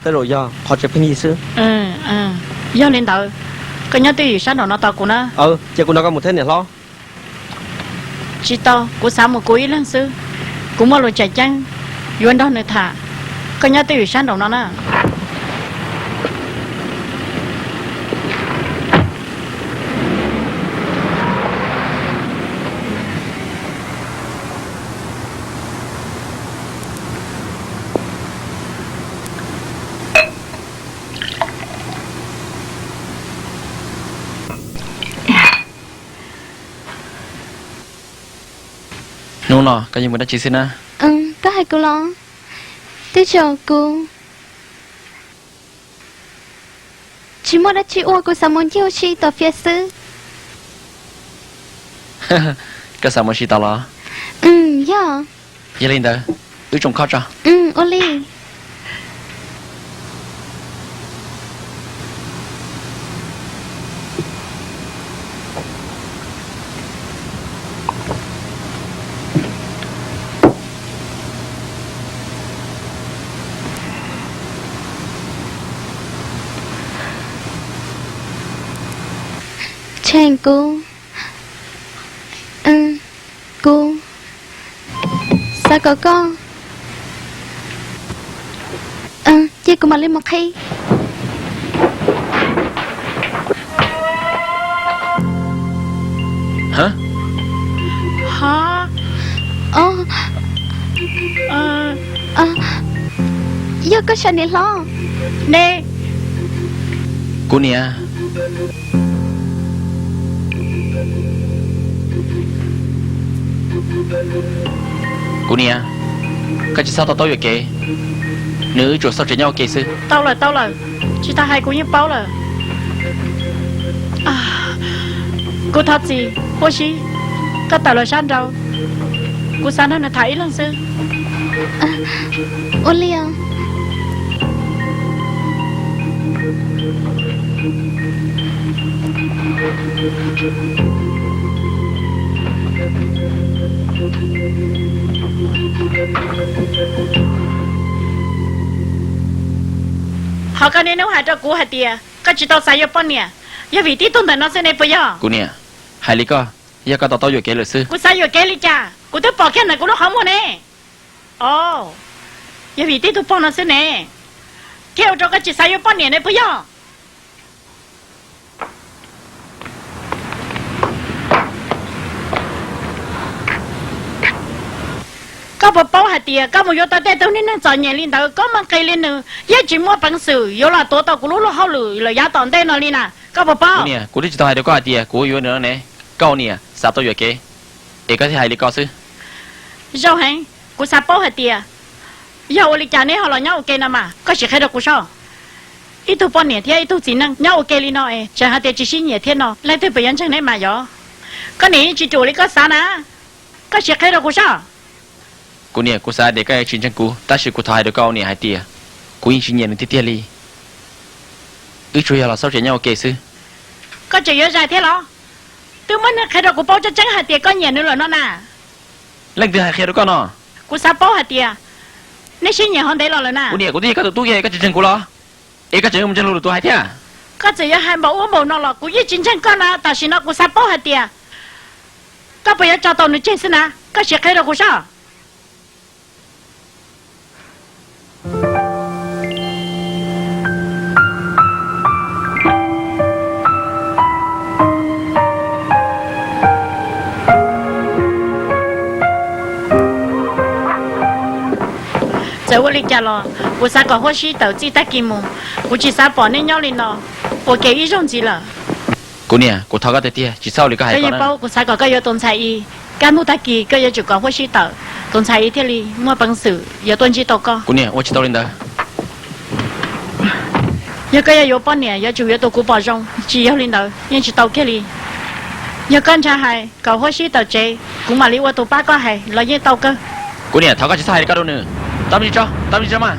Tej zaum yog qhov tseem pheej yig xwb. Yog li ntawd, koj nyob twj ywm sab nraum no tos kuv na. Ces kuv nrog koj mus thiab niam hlob. Tsis tau, kuv xav mus kuv ib leeg xwb. Kuv muaj lus tseem ceeb yuav nrog nws tham. Koj nyob twj ywm sab nraum no na. Hnub no koj yeej mus dab tsi xwb na? Koj hais kuv los? Twb tsis, kuv tsis muaj dab tsi ua, kuv xav mus ncig ua si tom fiav xwb. Koj xav mus ua si tom los? Yog. Yog li ntawd, wb tsoom khob tso. Ua li. Tsheej, kuv, kuv xav kom koj cia kuv mam li mus qhib. Yog koj sav niam hlob ne? Kuv niam. Kuv niam, koj tsis txhob to taub yuam kev, nws wb tsuas xauj tsev nyob ua ke xwb. Tau lawm, tau lawm, tsis tas hais kuv yeej paub lawm. Kuv thov txim, Huab Sib, koj tawm los sab nraud, kuv xav nrog nws tham ib leeg xwb. Ua li os. Ho koj niaj hnub hais rau kuv hais tias koj tsis tau xav yuav poj niam, yog vim tib tug ntawm no xwb ne puas yog? Kuv niam, hais li koj, yog koj to taub yuam kev lawm xwb. Kuv xav yuam kev li cas? Kuv twb pom kiag ntawm kuv lub qhov muag ne. Os, yog vim tib tug poj no xwb ne, thiaj ua rau koj tsis xav yuav poj niam ne puas yog? Koj puas paub hais tias koj mus yuav tau tej tug niag neeg txom nyem li ntawd, koj muaj nqis li nws, yeej tsis muaj peev xwm yuav los tuav tau kuv lub luag hauj lwm lawm yav tom ntej no li na. Koj puas paub? Kuv niam, kuv twb tsis tau hais rau koj hais tias kuv yuav nws no ne. Koj ua niam xav tau yuam kev, es koj thiaj hais li ko xwb. Zoo heev, kuv xav paub hais tias yog ua li cas neb ho los nyob ua ke no mas, koj sim qhia rau kuv soj. Ib tug poj niam thiab ib tug txiv neej nyob ua ke li no es tseem hais tias tsis sib nyiam thiab no, leej twg puas yuav ntseeg neb mas yog? Koj niam yeej tsis ruam li koj xav na, koj sim qhia rau kuv soj. Kuv niam, kuv xav tias koj yeej tsis ntseeg kuv, tab sis kuv thov hais rau koj ua niam hais tias kuv yeej tsis nyiam nws tiag tiag li. Wb tsuas yog los xauj tsev nyob ua ke xwb. Koj tseem yuav zais thiab los? Twb muaj neeg qhia rau kuv paub tseeb tseeb hais tias koj nyiam nws lawm no na. Leej twg hais qhia rau koj no? Kuv xav paub hais tias neb sib nyiam ho ntev los lawm na. Kuv niam, kuv twb yog koj tus tub kiag, koj tsis ntseeg kuv los? Es koj tseem yuav mus ntseeg luag lwm tus hais thiab? Koj txawm yuav hais npaum ub npaum no los kuv yeej tsis ntseeg koj na. Tam sim no kuv xav paub hais tias koj puas yuav tso tau nws tseg xwb na, koj sim qhia rau kuv soj. Txawm ua li cas los kuv xav kom Huab Sib tawm txij tag kis mus, kuv tsis xav pom neb nyob li no ua ke ib zaug ntxiv lawm. Kuv niam, kuv thov koj tiag tiag, tsis txhob ua li koj hais ko na. Kuv xav kom koj yuav tus ntxhais i, kaj ntug tag kis koj yuav tsum kom Huab Sib tawm, tus ntxhais i thiaj li muaj peev xwm yuav tuaj ntsib tau koj. Kuv niam, ua tsis tau li ntawd. Yog koj yuav yuav poj niam yuav tsum yuav tus kuv pom zoo, tsis yog li ntawd yeej tsis tau kiag li. Yog koj ntshai hais kom Huab Sib tawm tsev, kuv mam li ua tus pab koj hais los yeej tau kawg. Kuv niam, thov koj tsis txhob hais li ko rau nws. Tau me ntsis tso, tau me ntsis tso mas.